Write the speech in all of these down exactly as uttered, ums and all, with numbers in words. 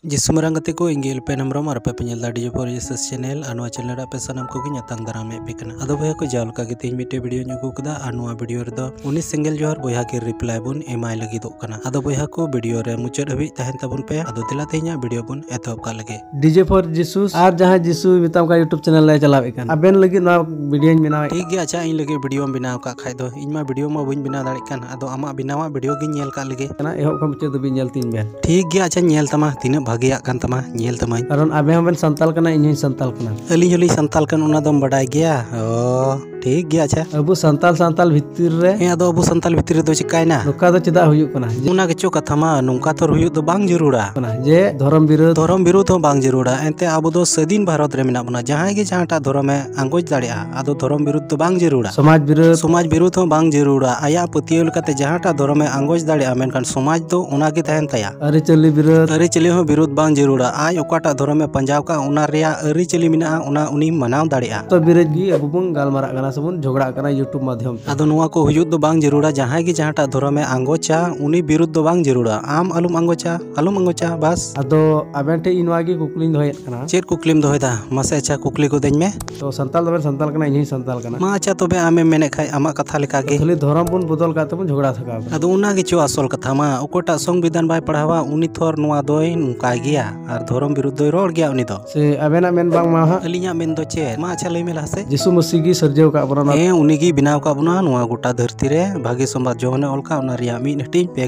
ᱡᱤᱥᱩ ᱢᱟᱨᱟᱝ ᱜᱟᱛᱮ ᱠᱚ, ᱤᱧ ᱜᱮ ᱮᱞᱯᱮᱱ ᱦᱮᱢᱵᱨᱚᱢ ᱟᱨ ᱟᱯᱮ ᱯᱮ ᱧᱮᱞ ᱮᱫᱟ ᱰᱤᱡᱮ ᱯᱷᱳᱨ ᱡᱤᱥᱟᱥ ᱪᱮᱱᱮᱞ᱾ ᱟᱨ ᱱᱚᱣᱟ ᱪᱮᱱᱮᱞ ᱨᱮ ᱟᱯᱮ ᱥᱟᱱᱟᱢ ᱠᱚᱜᱮᱧ ᱟᱛᱟᱝ ᱫᱟᱨᱟᱢᱮᱫ ᱯᱮ ᱠᱟᱱᱟ᱾ ᱟᱫᱚ ᱵᱚᱭᱦᱟ ᱠᱚ, ᱡᱟᱣ ᱞᱮᱠᱟ ᱜᱮ ᱛᱮᱦᱮᱧ ᱢᱤᱫᱴᱮᱡ ᱵᱷᱤᱰᱤᱭᱳᱧ ᱟᱹᱜᱩ ᱠᱟᱫᱟ᱾ ᱟᱨ ᱱᱚᱣᱟ ᱵᱷᱤᱰᱤᱭᱳ ᱨᱮᱫᱚ ᱩᱱᱤ ᱥᱮᱸᱜᱮᱞ ᱡᱚᱦᱟᱨ ᱵᱚᱭᱦᱟ ᱜᱮ ᱨᱤᱯᱞᱟᱭ ᱵᱚᱱ ᱮᱢᱟᱭ ᱞᱟᱹᱜᱤᱫᱚᱜ ᱠᱟᱱᱟ᱾ ᱟᱫᱚ ᱵᱚᱭᱦᱟ ᱠᱚ, ᱵᱷᱤᱰᱤᱭᱳ ᱨᱮ ᱢᱩᱪᱟᱹᱫ ᱦᱟᱹᱵᱤᱡ ᱛᱟᱦᱮᱱ ᱛᱟᱵᱚᱱ ᱯᱮ᱾ ᱟᱫᱚ ᱫᱮᱞᱟ ᱛᱮᱦᱮᱧᱟᱜ ᱵᱷᱤᱰᱤᱭᱳ ᱵᱚᱱ ᱮᱛᱚᱦᱚᱵ ᱠᱟᱜ ᱞᱮᱜᱮ᱾ ᱰᱤᱡᱮ ᱯᱷᱳᱨ ᱡᱤᱥᱩᱥ ᱟᱨ ᱡᱟᱦᱟᱸᱭ ᱡᱤᱥᱩ ᱢᱮᱛᱟᱢ ᱠᱟᱱ YouTube ᱪᱮᱱᱮᱞ ᱞᱮ ᱪᱟᱞᱟᱣᱮᱫ ᱠᱟᱱ, ᱟᱵᱮᱱ ᱞᱟᱹᱜᱤᱫ ᱱᱚᱣᱟ ᱵᱷᱤᱰᱤᱭᱳᱧ ᱵᱮᱱᱟᱣᱮᱫ ᱠᱟᱱ᱾ ᱴᱷᱤᱠ ᱜᱮᱭᱟ, ᱟᱪᱪᱷᱟ, ᱤᱧ ᱞᱟᱹᱜᱤᱫ ᱵᱷᱤᱰᱤᱭᱳᱢ ᱵᱮᱱᱟᱣ ᱠᱟᱜ ᱠᱷᱟᱡ ᱫᱚ᱾ ᱤᱧ ᱢᱟ ᱵᱷᱤᱰᱤᱭᱳ ᱢᱟ ᱵᱟᱹᱧ ᱵᱮᱱᱟᱣ ᱫᱟᱲᱮᱭᱟᱜ ᱠᱟᱱ, ᱟᱫᱚ ᱟᱢᱟᱜ ᱵᱮᱱᱟᱣᱟᱜ ᱵᱷᱤᱰᱤᱭᱳ ᱜᱤᱧ ᱧᱮᱞ ᱠᱟᱜ ᱞᱮᱜᱮ᱾ ᱠᱟᱱᱟ, ᱮᱦᱚᱵ ᱠᱷᱚᱱ ᱢᱩᱪᱟᱹᱫ ᱫᱷᱟᱹᱵᱤᱡ ᱧᱮᱞ ᱛᱤᱧ ᱵᱮᱱ᱾ ᱴᱷᱤᱠ ᱜᱮᱭᱟ, ᱟᱪᱪᱷᱟ, ᱧᱮᱞ ᱛᱟᱢᱟ, ᱛᱤᱱᱟᱹᱜ ᱵᱷᱟᱜᱮᱭᱟᱜ ᱠᱟᱱ ᱛᱟᱢᱟ, ᱧᱮᱞ ᱛᱟᱢᱟᱧ᱾ ᱠᱟᱨᱚᱱ ᱟᱵᱮᱱ ᱦᱚᱸᱵᱮᱱ ᱥᱟᱱᱛᱟᱞ ᱠᱟᱱᱟ, ᱤᱧ ᱦᱚᱸᱧ ᱥᱟᱱᱛᱟᱞ ᱠᱟᱱᱟ᱾ ᱟᱹᱞᱤᱧ ᱦᱚᱸᱞᱤᱧ ᱥᱟᱱᱛᱟᱞ ᱠᱟᱱ, ᱚᱱᱟ ᱫᱚᱢ ᱵᱟᱰᱟᱭ ᱜᱮᱭᱟ᱾ ᱚ, ᱴᱷᱤᱠ ᱜᱮᱭᱟ, ᱟᱪᱪᱷᱟ᱾ ᱟᱵᱚ ᱥᱟᱱᱛᱟᱞ, ᱥᱟᱱᱛᱟᱞ ᱵᱷᱤᱛᱤᱨ ᱨᱮ᱾ ᱦᱮᱸ, ᱟᱫᱚ ᱟᱵᱚ ᱥᱟᱱᱛᱟᱞ ᱵᱷᱤᱛᱤᱨ ᱨᱮᱫᱚ ᱪᱤᱠᱟᱭᱱᱟ? ᱱᱚᱝᱠᱟ ᱫᱚ ᱪᱮᱫᱟᱜ ᱦᱩᱭᱩᱜ ᱠᱟᱱᱟ? ᱡᱮ ᱚᱱᱟ ᱜᱮᱪᱚ ᱠᱟᱛᱷᱟ ᱢᱟ, ᱱᱚᱝᱠᱟ ᱛᱚ ᱦᱩᱭᱩᱜ ᱫᱚ ᱵᱟᱝ ᱡᱟᱹᱨᱩᱲᱟ᱾ ᱠᱟᱱᱟ ᱡᱮ ᱫᱷᱚᱨᱚᱢ ᱵᱤᱨᱳᱫᱷ᱾ ᱫᱷᱚᱨᱚᱢ ᱵᱤᱨᱳᱫᱷ ᱦᱚᱸ ᱵᱟᱝ ᱡᱟᱹᱨᱩᱲᱟ᱾ ᱮᱱᱛᱮ ᱟᱵᱚ ᱫᱚ ᱥᱟᱹᱫᱷᱤᱱ ᱵᱷᱟᱨᱚᱛ ᱨᱮ ᱢᱮᱱᱟᱜ ᱵᱚᱱᱟ᱾ ᱡᱟᱦᱟᱸᱭ ᱜᱮ ᱡᱟᱦᱟᱸᱴᱟᱜ ᱫᱷᱚᱨᱚᱢᱮ ᱟᱸᱜᱚᱪ ᱫᱟᱲᱮᱭᱟᱜᱼᱟ, ᱟᱫᱚ ᱫᱷᱚᱨᱚᱢ ᱵᱤᱨᱳᱫᱷ ᱫᱚ ᱵᱟᱝ ᱡᱟᱹᱨᱩᱲᱟ᱾ ᱥᱚᱢᱟᱡᱽ ᱵᱤᱨᱳᱫᱷ᱾ ᱥᱚᱢᱟᱡᱽ ᱵᱤᱨᱳᱫᱷ ᱦᱚᱸ ᱵᱟᱝ ᱡᱟᱹᱨᱩᱲᱟ᱾ ᱟᱭᱟᱜ ᱯᱟᱹᱛᱭᱟᱹᱣ ᱞᱮᱠᱟᱛᱮ ᱡᱟᱦᱟᱸᱴᱟᱜ ᱫᱷᱚᱨᱚᱢᱮ ᱟᱸᱜᱚᱪ ᱫᱟᱲᱮᱭᱟᱜᱼᱟ, ᱢᱮᱱᱠᱷᱟᱱ ᱥᱚᱢᱟᱡᱽ ᱫᱚ ᱚᱱᱟ ᱜᱮ ᱛᱟᱦᱮᱱ ᱛᱟᱭᱟ᱾ ᱟᱹᱨᱤᱪᱟᱹᱞᱤ ᱵᱤᱨᱳᱫᱷ᱾ ᱟᱹᱨᱤᱪᱟᱹᱞᱤ ᱦᱚᱸ ᱵᱤᱨᱳᱫᱷ ᱵᱟᱝ ᱡᱟᱹᱨᱩᱲᱟ᱾ ᱟᱡ ᱚᱠᱟᱴᱟᱜ ᱫᱷᱚᱨᱚᱢᱮ ᱯᱟᱸᱡᱟᱣ ᱠᱟᱜ, ᱚᱱᱟ ᱨᱮᱭᱟᱜ ᱟᱹᱨᱤᱪᱟᱹᱞᱤ ᱢᱮᱱᱟᱜᱼᱟ, ᱚᱱᱟ ᱩᱱᱤ ᱢᱟᱱᱟᱣ ᱫᱟᱲᱮᱭᱟᱜᱼᱟ᱾ ᱛᱚ ᱵᱤᱨᱳᱫᱷ ᱜᱮ ᱟᱵᱚ ᱵᱚᱱ ᱜᱟᱞᱢᱟᱨᱟᱜ ᱠᱟᱱᱟ ᱥᱮᱵᱚᱱ ᱡᱷᱚᱜᱽᱲᱟᱜ ᱠᱟᱱᱟ YouTube ᱢᱟᱫᱽᱫᱷᱚᱢ ᱛᱮ᱾ ᱟᱫᱚ ᱱᱚᱣᱟ ᱠᱚ ᱦᱩᱭᱩᱜ ᱫᱚ ᱵᱟᱝ ᱡᱟᱹᱨᱩᱲᱟ᱾ ᱡᱟᱦᱟᱸᱭ ᱜᱮ ᱡᱟᱦᱟᱸᱴᱟᱜ ᱫᱷᱚᱨᱚᱢᱮ ᱟᱸᱜᱚᱪᱟ, ᱩᱱᱤ ᱵᱤᱨᱳᱫᱷ ᱫᱚ ᱵᱟᱝ ᱡᱟᱹᱨᱩᱲᱟ᱾ ᱟᱢ ᱟᱞᱚᱢ ᱟᱸᱜᱚᱪᱟ, ᱟᱞᱚᱢ ᱟᱸᱜᱚᱪᱟ, ᱵᱟᱥ᱾ ᱟᱫᱚ ᱟᱵᱮᱱ ᱴᱷᱮᱱ ᱤᱧ ᱱᱚᱣᱟ ᱜᱮ ᱠᱩᱠᱞᱤᱧ ᱫᱚᱦᱚᱭᱮᱫ ᱠᱟᱱᱟ᱾ ᱪᱮᱫ ᱠᱩᱠᱞᱤᱢ ᱫᱚᱦᱚᱭᱮᱫᱟ? ᱢᱟᱥᱮ, ᱟᱪᱪᱷᱟ, ᱠᱩᱠᱞᱤ ᱜᱚᱫᱟᱹᱧ ᱢᱮ᱾ ᱛᱚ ᱥᱟᱱᱛᱟᱞ ᱫᱚᱵᱮᱱ ᱥᱟᱱᱛᱟᱞ ᱠᱟᱱᱟ, ᱤᱧ ᱦᱚᱸᱧ ᱥᱟᱱᱛᱟᱞ ᱠᱟᱱᱟ᱾ ᱢᱟ, ᱟᱪᱪᱷᱟ, ᱛᱚᱵᱮ ᱟᱢᱮᱢ ᱢᱮᱱᱮᱫ ᱠᱷᱟᱡ ᱟᱢᱟᱜ ᱠᱟᱛᱷᱟ ᱞᱮᱠᱟ ᱜᱮ᱾ ᱠᱷᱟᱹᱞᱤ ᱫᱷᱚᱨᱚᱢ ᱵᱚᱱ ᱵᱚᱫᱚᱞ ᱠᱟᱜ ᱛᱮᱵᱚᱱ ᱡᱷᱚᱜᱽᱲᱟ ᱛᱷᱟᱠᱟᱣ ᱠᱟᱱᱟ᱾ ᱟᱫᱚ ᱚᱱᱟ ᱜᱮᱪᱚ ᱟᱥᱚᱞ ᱠᱟᱛᱷᱟ ᱢᱟ, ᱚᱠᱚᱭᱴᱟᱜ ᱥᱚᱝᱵᱤᱫᱷᱟᱱ ᱵᱟᱭ ᱯᱟᱲᱦᱟᱣᱟ, ᱩᱱᱤ ᱛᱷᱚᱨ ᱱᱚᱣᱟ ᱫᱚᱭ ᱱᱚᱝᱠᱟᱭ ᱜᱮᱭᱟ, ᱟᱨ ᱫᱷᱚᱨᱚᱢ ᱵᱤᱨᱩᱫᱷ ᱫᱚᱭ ᱨᱚᱲ ᱜᱮᱭᱟ ᱩᱱᱤ ᱫᱚ᱾ ᱥᱮ ᱟᱵᱮᱱᱟᱜ ᱢᱮᱱ ᱵᱟᱝ ᱢᱟ ᱦᱟᱸᱜ? ᱟᱹᱞᱤᱧᱟᱜ ᱢᱮᱱ ᱫᱚ ᱪᱮᱫ? ᱢᱟ, ᱟᱪᱪᱷᱟ, ᱞᱟᱹᱭ ᱢᱮ ᱞᱟᱦᱟ ᱥᱮᱫ᱾ ᱡᱤᱥᱩ ᱢᱟᱹᱥᱤ ᱜᱮ ᱥᱤᱨᱡᱟᱹᱣ ᱠᱟᱜ ᱵᱚᱱᱟ ᱱᱚᱣᱟ᱾ ᱦᱮᱸ, ᱩᱱᱤ ᱜᱮ ᱵᱮᱱᱟᱣ ᱠᱟᱜ ᱵᱚᱱᱟ ᱱᱚᱣᱟ ᱜᱚᱴᱟ ᱫᱷᱟᱹᱨᱛᱤ ᱨᱮ᱾ ᱵᱷᱟᱜᱮ ᱥᱚᱢᱵᱟᱫ ᱡᱚᱦᱚᱱᱮ ᱚᱞ ᱠᱟᱜ, ᱚᱱᱟ ᱨᱮᱭᱟᱜ ᱢᱤᱫ ᱦᱟᱹᱴᱤᱧ ᱯᱮ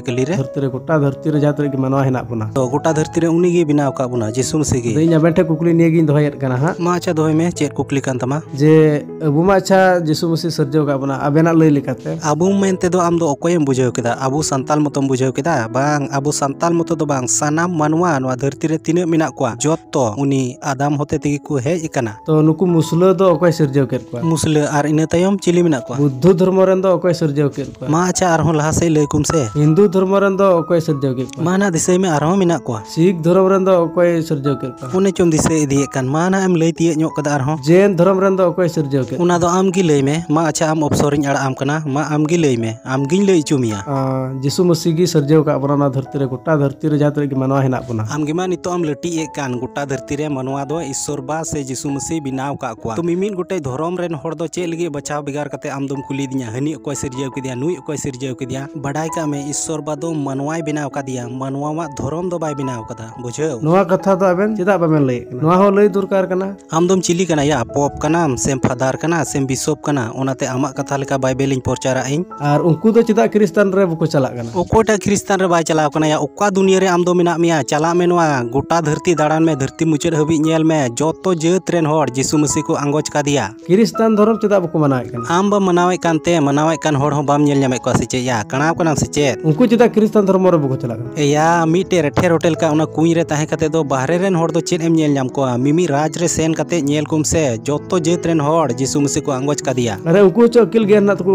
ᱠᱟᱹᱞᱤ ᱨᱮ᱾ ᱫᱷᱟᱹᱨᱛᱤ ᱨᱮ, ᱜᱚᱴᱟ ᱫᱷᱟᱹᱨᱛᱤ ᱨᱮ ᱡᱟᱦᱟᱸ ᱛᱤᱱᱟᱹᱜ ᱜᱮ ᱢᱟᱱᱣᱟ ᱦᱮᱱᱟᱜ ᱵᱚᱱᱟ᱾ ᱛᱚ, ᱜᱚᱴᱟ ᱫᱷᱟᱹᱨᱛᱤ ᱨᱮ ᱩᱱᱤ ᱜᱮ ᱵᱮᱱᱟᱣ ᱠᱟᱜ ᱵᱚᱱᱟ, ᱡᱤᱥᱩ ᱢᱟᱹᱥᱤ ᱜᱮ᱾ ᱟᱫᱚ ᱤᱧ ᱟᱵᱮᱱ ᱴᱷᱮᱱ ᱠᱩᱠᱞᱤ ᱱᱤᱭᱟᱹ ᱜᱤᱧ ᱫᱚᱦᱚᱭᱮᱫ ᱠᱟᱱᱟ ᱦᱟᱸᱜ᱾ ᱢᱟ, ᱟᱪᱪᱷᱟ, ᱫᱚᱦᱚᱭ ᱢᱮ, ᱪᱮᱫ ᱠᱩᱠᱞᱤ ᱠᱟᱱ ᱛᱟᱢᱟ? ᱡᱮ ᱟᱵᱚ ᱢᱟ, ᱟᱪᱪᱷᱟ, ᱡᱤᱥᱩ ᱢᱟᱹᱥᱤ ᱥᱤᱨᱡᱟᱹᱣ ᱠᱟᱜ ᱵᱚᱱᱟ, ᱟᱵᱮᱱᱟᱜ ᱞᱟᱹᱭ ᱞᱮᱠᱟᱛᱮ᱾ ᱟᱵᱚ ᱢᱮᱱᱛᱮ ᱫᱚ ᱟᱢ ᱫᱚ ᱚᱠᱚᱭᱮᱢ ᱵᱩᱡᱷᱟᱹᱣ ᱠᱮᱫᱟ? ᱟᱵᱚ ᱥᱟᱱᱛᱟᱞ ᱢᱚᱛᱚᱢ ᱵᱩᱡᱷᱟᱹᱣ ᱠᱮᱫᱟ? ᱵᱟᱝ, ᱟᱵᱚ ᱥᱟᱱᱛᱟᱞ ᱢᱚᱛᱚ ᱫᱚ ᱵᱟᱝ, ᱥᱟᱱᱟᱢ ᱢᱟᱱᱣᱟ ᱱᱚᱣᱟ ᱫᱷᱟᱹᱨᱛᱤ ᱨᱮ ᱛᱤᱱᱟᱹᱜ ᱢᱮᱱᱟᱜ ᱠᱚᱣᱟ, ᱡᱚᱛᱚ ᱩᱱᱤ ᱟᱫᱟᱢ ᱦᱚᱛᱮ ᱛᱮᱜᱮ ᱠᱚ ᱦᱮᱡ ᱟᱠᱟᱱᱟ᱾ ᱛᱚ ᱱᱩᱠᱩ ᱢᱩᱥᱞᱟᱹ ᱫᱚ ᱚᱠᱚᱭ ᱥᱤᱨᱡᱟᱹᱣ ᱠᱮᱫ ᱠᱚᱣᱟ? ᱢᱩᱥᱞᱟᱹ ᱟᱨ ᱤᱱᱟᱹ ᱛᱟᱭᱚᱢ ᱪᱤᱞᱤ ᱢᱮᱱᱟᱜ ᱠᱚᱣᱟ? ᱵᱩᱫᱫᱷᱚ ᱫᱷᱚᱨᱢᱚ ᱨᱮᱱ ᱫᱚ ᱚᱠᱚᱭ ᱥᱤᱨᱡᱟᱹᱣ ᱠᱮᱫ ᱠᱚᱣᱟ? ᱢᱟ ᱟᱪᱪᱷᱟ, ᱟᱨᱦᱚᱸ ᱞᱟᱦᱟ ᱥᱮᱫ ᱞᱟᱹᱭ ᱠᱚᱢ ᱥᱮ᱾ ᱦᱤᱱᱫᱩ ᱫᱷᱚᱨᱢᱚ ᱨᱮᱱ ᱫᱚ ᱚᱠᱚᱭ ᱥᱤᱨᱡᱟᱹᱣ ᱠᱮᱫ ᱠᱚᱣᱟ? ᱢᱟ ᱱᱟᱜ ᱫᱤᱥᱟᱹᱭ ᱢᱮ, ᱟᱨᱦᱚᱸ ᱢᱮᱱᱟᱜ ᱠᱚᱣᱟ᱾ ᱥᱤᱠᱷ ᱫᱷᱚᱨᱚᱢ ᱨᱮᱱ ᱫᱚ ᱚᱠᱚᱭ ᱥᱤᱨᱡᱟᱹᱣ ᱠᱮᱫ ᱠᱚᱣᱟ? ᱚᱱᱮ ᱪᱚᱢ ᱫᱤᱥᱟᱹ ᱤᱫᱤᱭᱮᱫ ᱠᱟᱱ, ᱢᱟ ᱱᱟᱜ ᱮᱢ ᱞᱟᱹᱭ ᱛᱤᱭᱳᱜ ᱧᱚᱜ ᱠᱟᱫᱟ ᱟᱨᱦᱚᱸ᱾ ᱡᱮᱱ ᱫᱷᱚᱨᱚᱢ ᱨᱮᱱ ᱫᱚ ᱚᱠᱚᱭ ᱥᱤᱨᱡᱟᱹᱣ ᱠᱮᱫ ᱠᱚᱣᱟ? ᱚᱱᱟ ᱫᱚ ᱟᱢ ᱜᱮ ᱞᱟᱹᱭ ᱢᱮ᱾ ᱢᱟ ᱟᱪᱪᱷᱟ, ᱟᱢ ᱚᱯᱥᱚᱨᱤᱧ ᱟᱲᱟᱜ ᱟᱢ ᱠᱟᱱᱟ, ᱢᱟ ᱟᱢ ᱜᱮ ᱞᱟᱹᱭ ᱢᱮ, ᱟᱢ ᱜᱤᱧ ᱞᱟᱹᱭ ᱦᱚᱪᱚ ᱢᱮᱭᱟ᱾ ᱟᱸ, ᱡᱤᱥᱩ ᱢᱟᱹᱥᱤ ᱜᱮ ᱥᱤᱨᱡᱟᱹᱣ ᱠᱟᱜ ᱵᱚᱱᱟ ᱱᱚᱣᱟ ᱫᱷᱟᱹᱨᱛᱤ ᱨᱮ, ᱜᱚᱴᱟ ᱫᱷᱟᱹᱨᱛᱤ ᱨᱮ ᱡᱟᱦᱟᱸ ᱛᱤᱱᱟᱹᱜ ᱜᱮ ᱢᱟᱱᱣᱟ ᱦᱮᱱᱟᱜ ᱵᱚᱱᱟ᱾ ᱟᱢ ᱜᱮ ᱢᱟ ᱱᱤᱛᱚᱜ ᱮᱢ ᱞᱟᱹᱴᱤᱡ ᱮᱫ ᱠᱟᱱ, ᱜᱚᱴᱟ ᱫᱷᱟᱹᱨᱛᱤ ᱨᱮ ᱢᱟᱱᱣᱟ ᱫᱚ ᱤᱥᱥᱚᱨ ᱵᱟ ᱥᱮ ᱡᱤᱥᱩ ᱢᱟᱹᱥᱤ ᱵᱮᱱᱟᱣ ᱠᱟᱜ ᱠᱚᱣᱟ᱾ ᱛᱚ ᱢᱤᱢᱤᱫ ᱜᱚᱴᱮᱡ ᱫᱷᱚᱨᱚᱢ ᱨᱮᱱ ᱦᱚᱲ ᱫᱚ ᱪᱮᱫ ᱞᱟᱹᱜᱤᱫ ᱵᱟᱪᱷᱟᱣ ᱵᱷᱮᱜᱟᱨ ᱠᱟᱛᱮ ᱟᱢ ᱫᱚᱢ ᱠᱩᱞᱤᱭᱮᱫᱤᱧᱟ, ᱦᱟᱹᱱᱤ ᱚᱠᱚᱭ ᱥᱤᱨᱡᱟᱹᱣ ᱠᱮᱫᱮᱭᱟ, ᱱᱩᱭ ᱚᱠᱚᱭ ᱥᱤᱨᱡᱟᱹᱣ ᱠᱮᱫᱮᱭᱟ? ᱵᱟᱰᱟᱭ ᱠᱟᱜ ᱢᱮ, ᱤᱥᱥᱚᱨ ᱵᱟ ᱫᱚ ᱢᱟᱱᱣᱟᱭ ᱵᱮᱱᱟᱣ ᱠᱟᱫᱮᱭᱟ, ᱢᱟᱱᱣᱟᱣᱟᱜ ᱫᱷᱚᱨᱚᱢ ᱫᱚ ᱵᱟᱭ ᱵᱮᱱᱟᱣ ᱠᱟᱫᱟ, ᱵᱩᱡᱷᱟᱹᱣ? ᱱᱚᱣᱟ ᱠᱟᱛᱷᱟ ᱫᱚ ᱟᱵᱮᱱ ᱪᱮᱫᱟᱜ ᱵᱟᱵᱮᱱ ᱞᱟᱹᱭᱮᱫ ᱠᱟᱱᱟ? ᱱᱚᱣᱟ ᱦᱚᱸ ᱞᱟᱹᱭ ᱫᱚᱨᱠᱟᱨ ᱠᱟᱱᱟ᱾ ᱟᱢ ᱫᱚᱢ ᱪᱤᱞᱤ ᱠᱟᱱᱟ ᱭᱟ? ᱯᱚᱯ ᱠᱟᱱᱟᱢ ᱥᱮᱢ ᱯᱷᱟᱫᱟᱨ ᱠᱟᱱᱟ ᱥᱮᱢ ᱵᱤᱥᱚᱯ ᱠᱟᱱᱟ? ᱚᱱᱟᱛᱮ ᱟᱢᱟᱜ ᱠᱟᱛᱷᱟ ᱞᱮᱠᱟ ᱵᱟᱭᱵᱮᱞᱤᱧ ᱯᱨᱚᱪᱟᱨᱟ ᱤᱧ᱾ ᱟᱨ ᱩᱱᱠᱩ ᱫᱚ ᱪᱮᱫᱟᱜ ᱠᱷᱨᱤᱥᱴᱟᱱ ᱨᱮ ᱵᱟᱠᱚ ᱪᱟᱞᱟᱜ ᱠᱟᱱᱟ? ᱚᱠᱚᱭᱴᱟᱜ ᱠᱷᱨᱤᱥᱴᱟᱱ ᱨᱮ ᱵᱟᱭ ᱪᱟᱞᱟᱣ ᱠᱟᱱᱟ ᱭᱟ? ᱚᱠᱟ ᱫᱩᱱᱤᱭᱟᱹ ᱨᱮ ᱟᱢ ᱫᱚ ᱢᱮᱱᱟᱜ ᱢᱮᱭᱟ? ᱪᱟᱞᱟᱜ ᱢᱮ, ᱱᱚᱣᱟ ᱜᱚᱴᱟ ᱫᱷᱟᱹᱨᱛᱤ ᱫᱟᱬᱟᱱ ᱢᱮ, ᱫᱷᱟᱹᱨᱛᱤ ᱢᱩᱪᱟᱹᱫ ᱦᱟᱹᱵᱤᱡ ᱧᱮᱞ ᱢᱮ, ᱡᱚᱛᱚ ᱡᱟᱹᱛ ᱨᱮᱱ ᱦᱚᱲ ᱡᱤᱥᱩ ᱢᱟᱹᱥᱤ ᱠᱚ ᱟᱸᱜᱚᱪ ᱠᱟᱫᱮᱭᱟ᱾ ᱠᱷᱨᱤᱥᱴᱟᱱ ᱫᱷᱚᱨᱚᱢ ᱪᱮᱫᱟᱜ ᱵᱟᱠᱚ ᱢᱟᱱᱟᱣᱮᱫ ᱠᱟᱱᱟ? ᱟᱢ ᱵᱟᱢ ᱢᱟᱱᱟᱣᱮᱫ ᱠᱟᱱᱛᱮ ᱢᱟᱱᱟᱣᱮᱫ ᱠᱟᱱ ᱦᱚᱲ ᱦᱚᱸ ᱵᱟᱢ ᱧᱮᱞ ᱧᱟᱢᱮᱫ ᱠᱚᱣᱟ ᱥᱮ ᱪᱮᱫ ᱭᱟ? ᱠᱟᱬᱟᱣ ᱠᱟᱱᱟᱢ ᱥᱮ ᱪᱮᱫ? ᱩᱱᱠᱩ ᱪᱮᱫᱟᱜ ᱠᱷᱨᱤᱥᱴᱟᱱ ᱫᱷᱚᱨᱢᱚ ᱨᱮ ᱵᱟᱠᱚ ᱪᱟᱞᱟᱜ ᱠᱟᱱᱟ? ᱮᱭᱟ, ᱢᱤᱫᱴᱮᱡ ᱨᱮᱴᱷᱮ ᱨᱚᱴᱮ ᱞᱮᱠᱟ ᱚᱱᱟ ᱠᱩᱧ ᱨᱮ ᱛᱟᱦᱮᱸ ᱠᱟᱛᱮ ᱫᱚ ᱵᱟᱦᱨᱮ ᱨᱮᱱ ᱦᱚᱲ ᱫᱚ ᱪᱮᱫ ᱮᱢ ᱧᱮᱞ ᱧᱟᱢ ᱠᱚᱣᱟ? ᱢᱤᱢᱤᱫ ᱨᱟᱡᱽ ᱨᱮ ᱥᱮᱱ ᱠᱟᱛᱮ ᱧᱮᱞ ᱠᱚᱢ ᱥᱮ, ᱡᱚᱛᱚ ᱡᱟᱹᱛ ᱨᱮᱱ ᱦᱚᱲ ᱡᱤᱥᱩ ᱢᱟᱹᱥᱤ ᱠᱚ ᱟᱸᱜᱚᱪ ᱠᱟᱫᱮᱭᱟ᱾ ᱟᱨᱮ, ᱩᱱᱠᱩ ᱦᱚᱸ ᱪᱚ ᱟᱹᱠᱤᱞ ᱜᱮᱭᱟᱱ ᱢᱮᱱᱟᱜ ᱛᱟᱠᱚ,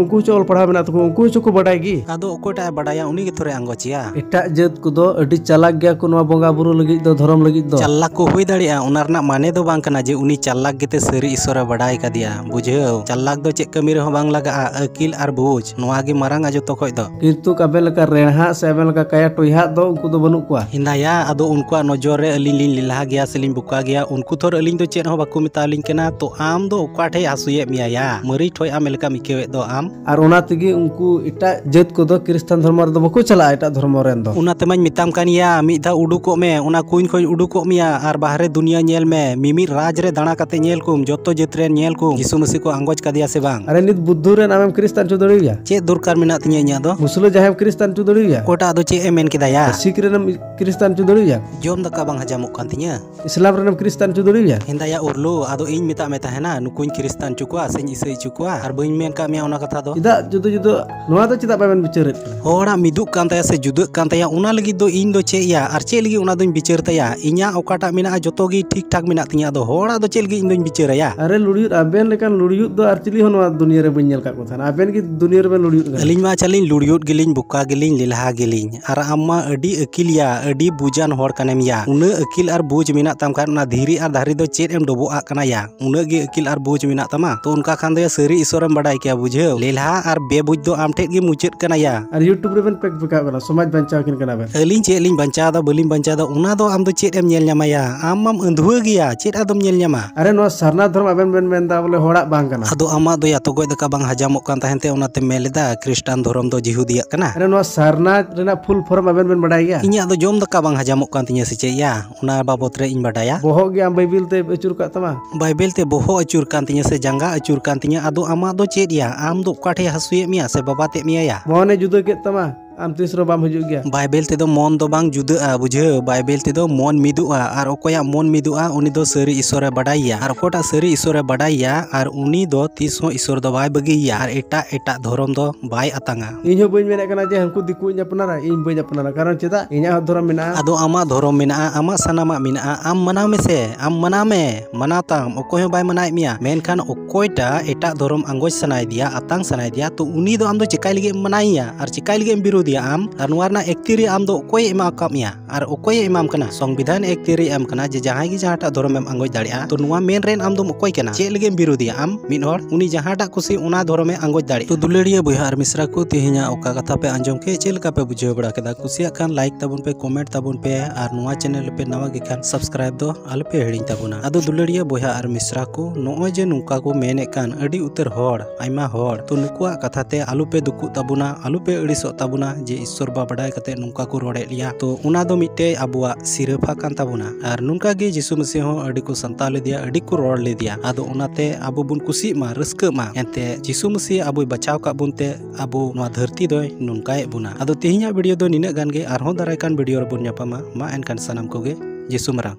ᱩᱱᱠᱩ ᱦᱚᱸ ᱪᱚ ᱚᱞ ᱯᱟᱲᱦᱟᱣ ᱢᱮᱱᱟᱜ ᱛᱟᱠᱚ, ᱩᱱᱠᱩ ᱦᱚᱸ ᱪᱚ ᱠᱚ ᱵᱟᱰᱟᱭ ᱜᱮ᱾ ᱟᱫᱚ ᱚᱠᱚᱭᱴᱟᱜ ᱮ ᱵᱟᱰᱟᱭᱟ, ᱩᱱᱤ ᱜᱮ ᱛᱷᱚᱨᱮ ᱟᱸᱜᱚᱪᱮᱭᱟ᱾ ᱮᱴᱟᱜ ᱡᱟᱹᱛ ᱠᱚᱫᱚ ᱟᱹᱰᱤ ᱪᱟᱞᱟᱠ ᱜᱮᱭᱟ ᱠᱚ ᱱᱚᱣᱟ ᱵᱚᱸᱜᱟ ᱵᱩᱨᱩ ᱞᱟᱹᱜᱤᱫ ᱫᱚ, ᱫᱷᱚᱨᱚᱢ ᱞᱟᱹᱜᱤᱫ ᱫᱚ᱾ ᱪᱟᱞᱟᱠ ᱠᱚ ᱦᱩᱭ ᱫᱟᱲᱮᱭᱟᱜᱼᱟ, ᱚᱱᱟ ᱨᱮᱱᱟᱜ ᱢᱟᱱᱮ ᱫᱚ ᱵᱟᱝ ᱠᱟᱱᱟ ᱡᱮ ᱩᱱᱤ ᱪᱟᱞᱟᱠ ᱜᱮᱛᱮ ᱥᱟᱹᱨᱤ ᱤᱥᱥᱚᱨᱮ ᱵᱟᱰᱟᱭ ᱠᱟᱫᱮᱭᱟ, ᱵᱩᱡᱷᱟᱹᱣ? ᱪᱟᱞᱟᱠ ᱫᱚ ᱪᱮᱫ ᱠᱟᱹᱢᱤ ᱨᱮᱦᱚᱸ ᱵᱟᱝ ᱞᱟᱜᱟᱜᱼᱟ, ᱟᱹᱠᱤᱞ ᱟᱨ ᱵᱩᱡᱽ, ᱱᱚᱣᱟ ᱜᱮ ᱢᱟᱨᱟᱝᱟ ᱡᱚᱛᱚ ᱠᱷᱚᱡ ᱫᱚ᱾ ᱠᱤᱱᱛᱩ ᱟᱵᱮᱱ ᱞᱮᱠᱟ ᱨᱮᱲᱦᱟᱜ ᱥᱮ ᱟᱵᱮᱱ ᱞᱮᱠᱟ ᱠᱟᱭᱟ ᱴᱚᱭᱦᱟᱜ ᱫᱚ ᱩᱱᱠᱩ ᱫᱚ ᱵᱟᱹᱱᱩᱜ ᱠᱚᱣᱟ᱾ ᱦᱮᱸᱫᱟᱭᱟ, ᱟᱫᱚ ᱩᱱᱠᱩᱣᱟᱜ ᱱᱚᱡᱚᱨ ᱨᱮ ᱟᱹᱞᱤᱧ ᱞᱤᱧ ᱞᱮᱞᱦᱟ ᱜᱮᱭᱟ ᱥᱮ ᱞᱤᱧ ᱵᱚᱠᱟ ᱜᱮᱭᱟ, ᱩᱱᱠᱩ ᱛᱷᱚᱨ ᱟᱹᱞᱤᱧ ᱫᱚ ᱪᱮᱫ ᱦᱚᱸ ᱵᱟᱠᱚ ᱢᱮᱛᱟᱞᱤᱧ ᱠᱟᱱᱟ᱾ ᱛᱚ ᱟᱢ ᱫᱚ ᱚᱠᱟ ᱴᱷᱮᱡ ᱦᱟᱹᱥᱩᱭᱮᱫ ᱢᱮᱭᱟ ᱭᱟ? ᱢᱟᱹᱨᱤᱪ ᱴᱷᱚᱡ ᱟᱢ ᱞᱮᱠᱟᱢ ᱟᱹᱭᱠᱟᱹᱣᱮᱫ ᱫᱚ ᱟᱢ᱾ ᱟᱨ ᱚᱱᱟ ᱛᱮᱜᱮ ᱩᱱᱠᱩ ᱮᱴᱟᱜ ᱡᱟᱹᱛ ᱠᱚᱫᱚ ᱠᱷᱨᱤᱥᱴᱟᱱ ᱫᱷᱚᱨᱢᱚ ᱨᱮᱫᱚ ᱵᱟᱠᱚ ᱪᱟᱞᱟᱜᱼᱟ, ᱮᱴᱟᱜ ᱫᱷᱚᱨᱢᱚ ᱨᱮᱱ ᱫᱚ᱾ ᱚᱱᱟ ᱛᱮᱢᱟᱧ ᱢᱮᱛᱟᱢ ᱠᱟᱱ ᱜᱮᱭᱟ, ᱢᱤᱫ ᱫᱷᱟᱣ ᱩᱰᱩᱠᱚᱜ ᱢᱮ, ᱚᱱᱟ ᱠᱩᱧ ᱠᱷᱚᱡ ᱩᱰᱩᱠᱚᱜ ᱢᱮᱭᱟ ᱟᱨ ᱵᱟᱦᱨᱮ ᱫᱩᱱᱤᱭᱟᱹ ᱧᱮᱞ ᱢᱮ, ᱢᱤᱢᱤᱫ ᱨᱟᱡᱽ ᱨᱮ ᱫᱟᱬᱟ ᱠᱟᱛᱮ ᱧᱮᱞ ᱠᱚᱢ, ᱡᱚᱛᱚ ᱡᱟᱹᱛ ᱨᱮᱱ ᱧᱮᱞ ᱠᱚᱢ, ᱡᱤᱥᱩ ᱢᱟᱹᱥᱤ ᱠᱚ ᱟᱸᱜᱚᱪ ᱠᱟᱫᱮᱭᱟ ᱥᱮ ᱵᱟᱝ? ᱟᱨᱮ, ᱱᱤᱛ ᱵᱩᱫᱽᱫᱷᱚ ᱨᱮᱱ ᱟᱢᱮᱢ ᱠᱷᱨᱤᱥᱴᱟᱱ ᱦᱚᱪᱚ ᱫᱟᱲᱮᱭᱟᱭᱟ? ᱪᱮᱫ ᱫᱚᱨᱠᱟᱨ ᱢᱮᱱᱟᱜ ᱛᱤᱧᱟᱹ ᱤᱧᱟᱹᱜ ᱫᱚ? ᱢᱩᱥᱞᱟᱹ ᱡᱟᱦᱟᱸᱭᱮᱢ ᱠᱷᱨᱤᱥᱴᱟᱱ ᱦᱚᱪᱚ ᱫᱟᱲᱮᱭᱟᱭᱟ? ᱚᱠᱚᱭᱴᱟᱜ ᱫᱚ ᱪᱮᱫ ᱮ ᱢᱮᱱ ᱠᱮᱫᱟ ᱭᱟ? ᱥᱤᱠᱷ ᱨᱮᱱᱮᱢ ᱠᱷᱨᱤᱥᱴᱟᱱ ᱦᱚᱪᱚ ᱫᱟᱲᱮᱭᱟᱭᱟ? ᱡᱚᱢ ᱫᱟᱠᱟ ᱵᱟᱝ ᱦᱟᱡᱟᱢᱚᱜ ᱠᱟᱱ ᱛᱤᱧᱟᱹ᱾ ᱤᱥᱞᱟᱢ ᱨᱮᱱᱮᱢ ᱠᱷᱨᱤᱥᱴᱟᱱ ᱦᱚᱪᱚ ᱫᱟᱲᱮᱭᱟᱭᱟ? ᱦᱮᱸᱫᱟᱭᱟ ᱩᱨᱞᱩ, ᱟᱫᱚ ᱤᱧ ᱢᱮᱛᱟᱜ ᱢᱮ ᱛᱟᱦᱮᱱᱟ, ᱱᱩᱠᱩᱧ ᱠᱷᱨᱤᱥᱴᱟᱱ ᱦᱚᱪᱚ ᱠᱚᱣᱟ ᱥᱮᱧ ᱤᱥᱟᱹᱭ ᱦᱚᱪᱚ ᱠᱚᱣᱟ? ᱟᱨ ᱵᱟᱹᱧ ᱢᱮᱱ ᱠᱟᱜ ᱢᱮᱭᱟ ᱚᱱᱟ ᱠᱟᱛᱷᱟ ᱫᱚ? ᱪᱮᱫᱟᱜ ᱡᱩᱫᱟᱹ ᱡᱩᱫᱟᱹ? ᱱᱚᱣᱟ ᱫᱚ ᱪᱮᱫᱟᱜ ᱵᱟᱵᱮᱱ ᱵᱤᱪᱟᱹᱨᱮᱫ ᱠᱟᱱᱟ? ᱦᱚᱲᱟᱜ ᱢᱤᱫᱩᱜ ᱠᱟᱱ ᱛᱟᱭᱟ ᱥᱮ ᱡᱩᱫᱟᱹᱜ ᱠᱟᱱ ᱛᱟᱭᱟ, ᱚᱱᱟ ᱞᱟᱹᱜᱤᱫ ᱫᱚ ᱤᱧ ᱫᱚ ᱪᱮᱫ ᱭᱟ? ᱟᱨ ᱪᱮᱫ ᱞᱟᱹᱜᱤᱫ ᱚᱱᱟ ᱫᱚᱧ ᱵᱤᱪᱟᱹᱨ ᱛᱟᱭᱟ? ᱤᱧᱟᱹᱜ ᱚᱠᱟᱴᱟᱜ ᱢᱮᱱᱟᱜᱼᱟ, ᱡᱚᱛᱚ ᱜᱮ ᱴᱷᱤᱠ ᱴᱷᱟᱠ ᱢᱮᱱᱟᱜ ᱛᱤᱧᱟᱹ, ᱟᱫᱚ ᱦᱚᱲᱟᱜ ᱫᱚ ᱪᱮᱫ ᱞᱟᱹᱜᱤᱫ ᱤᱧ ᱫᱚᱧ ᱵᱤᱪᱟᱹᱨᱟᱭᱟ? ᱟᱨᱮ ᱞᱩᱲᱤᱭᱩᱫ, ᱟᱵᱮᱱ ᱞᱮᱠᱟᱱ ᱞᱩᱲᱤᱭᱩᱫ ᱫᱚ ᱟᱨ ᱪᱤᱞᱤ ᱦᱚᱸ ᱱᱚᱣᱟ ᱫᱩᱱᱤᱭᱟᱹ ᱨᱮ ᱵᱟᱹᱧ ᱧᱮᱞ ᱠᱟᱜ ᱠᱚ ᱛᱟᱦᱮᱱᱟ᱾ ᱟᱵᱮᱱ ᱜᱮ ᱫᱩᱱᱤᱭᱟᱹ ᱨᱮᱵᱮᱱ ᱞᱩᱲᱤᱭᱩᱫ ᱠᱟᱱᱟ᱾ ᱟᱹᱞᱤᱧ ᱢᱟ ᱟᱪᱪᱷᱟ ᱞᱤᱧ ᱞᱩᱲᱤᱭᱩᱫ ᱜᱮᱞᱤᱧ, ᱵᱚᱠᱟ ᱜᱮᱞᱤᱧ, ᱞᱮᱞᱦᱟ ᱜᱮᱞᱤᱧ, ᱟᱨ ᱟᱢ ᱢᱟ ᱟᱹᱰᱤ ᱟᱹᱠᱤᱞᱤᱭᱟ, ᱟᱹᱰᱤ ᱵᱩᱡᱟᱱ ᱦᱚᱲ ᱠᱟᱱᱮᱢ ᱭᱟ᱾ ᱩᱱᱟᱹᱜ ᱟᱹᱠᱤᱞ ᱟᱨ ᱵᱩᱡᱽ ᱢᱮᱱᱟᱜ ᱛᱟᱢ ᱠᱷᱟᱱ ᱚᱱᱟ ᱫᱷᱤᱨᱤ ᱟᱨ ᱫᱟᱨᱮ ᱫᱚ ᱪᱮᱫ ᱮᱢ ᱰᱚᱵᱚᱜ ᱟᱜ ᱠᱟᱱᱟ ᱭᱟ? ᱩᱱᱟᱹᱜ ᱜᱮ ᱟᱹᱠᱤᱞ ᱟᱨ ᱵᱩᱡᱽ ᱢᱮᱱᱟᱜ ᱛᱟᱢᱟ, ᱛᱚ ᱚᱱᱠᱟ ᱠᱷᱟᱱ ᱫᱚ ᱭᱟ ᱥᱟᱹᱨᱤ ᱤᱥᱚᱨᱮᱢ ᱵᱟᱰᱟᱭ ᱠᱮᱭᱟ, ᱵᱩᱡᱷᱟᱹᱣ? ᱞᱮᱞᱦᱟ ᱟᱨ ᱵᱮᱵᱩᱡᱽ ᱫᱚ ᱟᱢ ᱴᱷᱮᱡ ᱜᱮ ᱢᱩᱪᱟᱹᱫ ᱠᱟᱱᱟ ᱭᱟ᱾ ᱟᱨ YouTube ᱨᱮᱵᱮᱱ ᱯᱮᱠ ᱯᱮᱠᱟᱣ ᱠᱟᱱᱟ, ᱥᱚᱢᱟᱡᱽ ᱵᱟᱧᱪᱟᱣ ᱠᱤᱱ ᱠᱟᱱᱟ ᱵᱮᱱ᱾ ᱟᱹᱞᱤᱧ ᱪᱮᱫ ᱞᱤᱧ ᱵᱟᱧᱪᱟᱣ ᱫᱟ, ᱵᱟᱹᱞᱤᱧ ᱵᱟᱧᱪᱟᱣ ᱫᱟ, ᱚᱱᱟ ᱫᱚ ᱟᱢ ᱫᱚ ᱪᱮᱫ ᱮᱢ ᱧᱮᱞ ᱧᱟᱢᱟ ᱭᱟ? ᱟᱢ ᱢᱟᱢ ᱟᱹᱸᱫᱷᱩᱣᱟᱹ ᱜᱮᱭᱟ, ᱪᱮᱫ ᱟᱫᱚᱢ ᱧᱮᱞ ᱧᱟᱢᱟ? ᱟᱨᱮ, ᱱᱚᱣᱟ ᱥᱟᱨᱱᱟ ᱫᱷᱚᱨᱚᱢ ᱟᱵᱮᱱ ᱵᱮᱱ ᱢᱮᱱ ᱫᱟ ᱵᱚᱞᱮ ᱦᱚᱲᱟᱜ ᱵᱟᱝ ᱠᱟᱱᱟ᱾ ᱟᱫᱚ ᱟᱢᱟᱜ ᱫᱚ ᱭᱟ ᱛᱚᱜᱚᱡ ᱫᱟᱠᱟ ᱵᱟᱝ ᱦᱟᱡᱟᱢᱚᱜ ᱠᱟᱱ ᱛᱟᱦᱮᱱ ᱛᱮ ᱚᱱᱟᱛᱮᱢ ᱢᱮᱱ ᱞᱮᱫᱟ ᱠᱷᱨᱤᱥᱴᱟᱱ ᱫᱷᱚᱨᱚᱢ ᱫᱚ ᱡᱤᱦᱩᱫᱤᱭᱟᱜ ᱠᱟᱱᱟ᱾ ᱟᱨᱮ, ᱱᱚᱣᱟ ᱥᱟᱨᱱᱟ ᱨᱮᱱᱟᱜ full form ᱟᱵᱮᱱ ᱵᱮᱱ ᱵᱟᱰᱟᱭ ᱜᱮᱭᱟ? ᱤᱧᱟᱜ ᱫᱚ ᱡᱚᱢ ᱫᱟᱠᱟ ᱵᱟᱝ ᱦᱟᱡᱟᱢᱚᱜ ᱠᱟᱱ ᱛᱤᱧᱟᱹ ᱥᱮ ᱪᱮᱫ ᱭᱟ? ᱚᱱᱟ ᱵᱟᱵᱚᱛ ᱨᱮ ᱤᱧ ᱵᱟᱰᱟᱭᱟ᱾ ᱵᱚᱦᱚᱜ ᱜᱮ ᱟᱢ ᱵᱟᱭᱵᱮᱞ ᱛᱮ ᱟᱹᱪᱩᱨ ᱠᱟᱜ ᱛᱟᱢᱟ᱾ ᱵᱟᱭᱵᱮᱞ ᱛᱮ ᱵᱚᱦᱚᱜ ᱟᱹᱪᱩᱨ ᱠᱟᱱ ᱛᱤᱧᱟᱹ ᱥᱮ ᱡᱟᱸᱜᱟ ᱟᱹᱪᱩᱨ ᱠᱟᱱ ᱛᱤᱧᱟᱹ, ᱟᱫᱚ ᱟᱢᱟᱜ ᱫᱚ ᱪᱮᱫ ᱭᱟ? ᱟᱢ ᱫᱚ ᱚᱠᱟ ᱴᱷᱮᱡ ᱦᱟᱹᱥᱩᱭᱮᱫ ᱢᱮᱭᱟ ᱥᱮ ᱵᱟᱵᱟᱛᱮᱫ ᱢᱮᱭᱟ ᱭᱟ? ᱢᱚᱱᱮ ᱡᱩᱫᱟᱹ ᱠᱮᱫ ᱛᱟᱢᱟ, ᱟᱢ ᱛᱤᱥ ᱨᱮᱦᱚᱸ ᱵᱟᱢ ᱦᱤᱡᱩᱜ ᱜᱮᱭᱟ᱾ ᱵᱟᱭᱵᱮᱞ ᱛᱮᱫᱚ ᱢᱚᱱ ᱫᱚ ᱵᱟᱝ ᱡᱩᱫᱟᱹᱜᱼᱟ, ᱵᱩᱡᱷᱟᱹᱣ? ᱵᱟᱭᱵᱮᱞ ᱛᱮᱫᱚ ᱢᱚᱱ ᱢᱤᱫᱚᱜᱼᱟ, ᱟᱨ ᱚᱠᱚᱭᱟᱜ ᱢᱚᱱ ᱢᱤᱫᱚᱜᱼᱟ, ᱩᱱᱤ ᱫᱚ ᱥᱟᱹᱨᱤ ᱤᱥᱚᱨᱮ ᱵᱟᱰᱟᱭᱮᱭᱟ, ᱟᱨ ᱚᱠᱚᱭᱴᱟᱜ ᱥᱟᱹᱨᱤ ᱤᱥᱚᱨᱮ ᱵᱟᱰᱟᱭᱮᱭᱟ, ᱟᱨ ᱩᱱᱤ ᱫᱚ ᱛᱤᱥ ᱦᱚᱸ ᱤᱥᱚᱨ ᱫᱚ ᱵᱟᱭ ᱵᱟᱹᱜᱤᱭᱮᱭᱟ, ᱟᱨ ᱮᱴᱟᱜ ᱮᱴᱟᱜ ᱫᱷᱚᱨᱚᱢ ᱫᱚ ᱵᱟᱭ ᱟᱛᱟᱝᱟ᱾ ᱤᱧ ᱦᱚᱸ ᱵᱟᱹᱧ ᱢᱮᱱᱮᱫ ᱠᱟᱱᱟ ᱡᱮ ᱦᱟᱹᱱᱠᱩ ᱫᱤᱠᱩᱧ ᱟᱯᱱᱟᱨᱟ, ᱤᱧ ᱵᱟᱹᱧ ᱟᱯᱱᱟᱨᱟ, ᱠᱟᱨᱚᱱ ᱪᱮᱫᱟᱜ? ᱤᱧᱟᱹᱜ ᱦᱚᱸ ᱫᱷᱚᱨᱚᱢ ᱢᱮᱱᱟᱜᱼᱟ᱾ ᱟᱫᱚ ᱟᱢᱟᱜ ᱫᱷᱚᱨᱚᱢ ᱢᱮᱱᱟᱜᱼᱟ, ᱟᱢᱟᱜ ᱥᱟᱱᱟᱢᱟᱜ ᱢᱮᱱᱟᱜᱼᱟ, ᱟᱢ ᱢᱟᱱᱟᱣ ᱢᱮᱥᱮ, ᱟᱢ ᱢᱟᱱᱟᱣ ᱢᱮ, ᱢᱟᱱᱟᱣ ᱛᱟᱢ, ᱚᱠᱚᱭ ᱦᱚᱸ ᱵᱟᱭ ᱢᱟᱱᱟᱣᱮᱫ ᱢᱮᱭᱟ᱾ ᱢᱮᱱᱠᱷᱟᱱ ᱚᱠᱚᱭᱴᱟᱜ ᱮᱴᱟᱜ ᱫᱷᱚᱨᱚᱢ ᱟᱸᱜᱚᱪ ᱥᱟᱱᱟᱭᱮᱫᱮᱭᱟ, ᱟᱛᱟᱝ ᱥᱟᱱᱟᱭᱮᱫᱮᱭᱟ, ᱛᱚ ᱩᱱᱤ ᱫᱚ ᱟᱢ ᱫᱚ ᱪᱮᱠᱟᱭ ᱞᱟᱹᱜᱤᱫ ᱮᱢ ᱢᱟᱱᱟᱭᱮᱭᱟ ᱟᱨ ᱪᱮᱠᱟᱭ ᱞᱟᱹᱜᱤᱫ ᱮᱢ ᱵᱤᱨᱳᱫᱷᱮᱭᱟ ᱟᱢ? ᱟᱨ ᱱᱚᱣᱟ ᱨᱮᱱᱟᱜ ᱮᱠᱛᱤᱭᱟᱹᱨᱤ ᱟᱢ ᱫᱚ ᱚᱠᱚᱭᱮ ᱮᱢᱟ ᱟᱠᱟᱫ ᱢᱮᱭᱟ ᱟᱨ ᱚᱠᱚᱭᱮ ᱮᱢᱟᱢ ᱠᱟᱱᱟ? ᱥᱚᱝᱵᱤᱫᱷᱟᱱ ᱮᱠᱛᱤᱭᱟᱹᱨᱤ ᱮᱢ ᱠᱟᱱᱟ ᱡᱮ ᱡᱟᱦᱟᱸᱭ ᱜᱮ ᱡᱟᱦᱟᱸᱴᱟᱜ ᱫᱷᱚᱨᱚᱢ ᱮᱢ ᱟᱸᱜᱚᱪ ᱫᱟᱲᱮᱭᱟᱜᱼᱟ᱾ ᱛᱚ ᱱᱚᱣᱟ ᱢᱮᱱ ᱨᱮᱱ ᱟᱢ ᱫᱚᱢ ᱚᱠᱚᱭ ᱠᱟᱱᱟ? ᱪᱮᱫ ᱞᱟᱹᱜᱤᱫ ᱮᱢ ᱵᱤᱨᱳᱫᱷᱮᱭᱟ ᱟᱢ? ᱢᱤᱫ ᱦᱚᱲ ᱩᱱᱤ ᱡᱟᱦᱟᱸᱴᱟᱜ ᱠᱩᱥᱤ ᱚᱱᱟ ᱫᱷᱚᱨᱚᱢᱮ ᱟᱸᱜᱚᱪ ᱫᱟᱲᱮᱭᱟᱜᱼᱟ᱾ ᱛᱚ ᱫᱩᱞᱟᱹᱲᱤᱭᱟᱹ ᱵᱚᱭᱦᱟ ᱟᱨ ᱢᱤᱥᱨᱟ ᱠᱚ, ᱛᱮᱦᱮᱧᱟᱜ ᱚᱠᱟ ᱠᱟᱛᱷᱟ ᱯᱮ ᱟᱸᱡᱚᱢ ᱠᱮᱫ, ᱪᱮᱫ ᱞᱮᱠᱟ ᱯᱮ ᱵᱩᱡᱷᱟᱹᱣ ᱵᱟᱲᱟ ᱠᱮᱫᱟ? ᱠᱩᱥᱤᱭᱟᱜ ᱠᱷᱟᱱ like ᱛᱟᱵᱚᱱ ᱯᱮ, comment ᱛᱟᱵᱚᱱ ᱯᱮ, ᱟᱨ ᱱᱚᱣᱟ channel ᱨᱮᱯᱮ ᱱᱟᱣᱟ ᱜᱮ ᱠᱷᱟᱱ subscribe ᱫᱚ ᱟᱞᱚᱯᱮ ᱦᱤᱲᱤᱧ ᱛᱟᱵᱚᱱᱟ᱾ ᱟᱫᱚ ᱫᱩᱞᱟᱹᱲᱤᱭᱟᱹ ᱵᱚᱭᱦᱟ ᱟᱨ ᱢᱤᱥᱨᱟ ᱠᱚ, ᱱᱚᱜᱼᱚᱭ ᱡᱮ ᱱᱚᱝᱠᱟ ᱠᱚ ᱢᱮᱱᱮᱫ ᱠᱟᱱ ᱟᱹᱰᱤ ᱩᱛᱟᱹᱨ ᱦᱚᱲ, ᱟᱭᱢᱟ ᱦᱚᱲ, ᱛᱚ ᱱᱩᱠᱩᱣᱟᱜ ᱠᱟᱛᱷᱟ ᱛᱮ ᱟᱞᱚᱯᱮ ᱫᱩᱠᱩᱜ ᱛᱟᱵᱚᱱᱟ, ᱟᱞᱚᱯᱮ ᱟᱹᱲᱤᱥᱚᱜ ᱛᱟᱵᱚᱱᱟ ᱡᱮ ᱤᱥᱥᱚᱨ ᱵᱟ ᱵᱟᱰᱟᱭ ᱠᱟᱛᱮ ᱱᱚᱝᱠᱟ ᱠᱚ ᱨᱚᱲᱮᱫ ᱞᱮᱭᱟ᱾ ᱛᱚ ᱚᱱᱟ ᱫᱚ ᱢᱤᱫᱴᱮᱡ ᱟᱵᱚᱣᱟᱜ ᱥᱤᱨᱟᱹᱯᱷᱟ ᱠᱟᱱ ᱛᱟᱵᱚᱱᱟ᱾ ᱟᱨ ᱱᱚᱝᱠᱟ ᱜᱮ ᱡᱤᱥᱩ ᱢᱟᱹᱥᱤ ᱦᱚᱸ ᱟᱹᱰᱤ ᱠᱚ ᱥᱟᱱᱛᱟᱣ ᱞᱮᱫᱮᱭᱟ, ᱟᱹᱰᱤ ᱠᱚ ᱨᱚᱲ ᱞᱮᱫᱮᱭᱟ᱾ ᱟᱫᱚ ᱚᱱᱟᱛᱮ ᱟᱵᱚ ᱵᱚᱱ ᱠᱩᱥᱤᱜ ᱢᱟ, ᱨᱟᱹᱥᱠᱟᱹᱜ ᱢᱟ᱾ ᱮᱱᱛᱮ ᱡᱤᱥᱩ ᱢᱟᱹᱥᱤ ᱟᱵᱚᱭ ᱵᱟᱪᱷᱟᱣ ᱠᱟᱜ ᱵᱚᱱ ᱛᱮ ᱟᱵᱚ ᱱᱚᱣᱟ ᱫᱷᱟᱹᱨᱛᱤ ᱫᱚᱭ ᱱᱚᱝᱠᱟᱭᱮᱫ ᱵᱚᱱᱟ᱾ ᱟᱫᱚ ᱛᱮᱦᱮᱧᱟᱜ video ᱫᱚ ᱱᱤᱱᱟᱹᱜ ᱜᱟᱱ ᱜᱮ, ᱟᱨᱦᱚᱸ ᱫᱟᱨᱟᱭ ᱠᱟᱱ video ᱨᱮᱵᱚᱱ ᱧᱟᱯᱟᱢᱟ᱾ ᱢᱟ ᱮᱱᱠᱷᱟᱱ ᱥᱟᱱᱟᱢ ᱠᱚᱜᱮ ᱡᱤᱥᱩ ᱢᱟᱨᱟᱝ᱾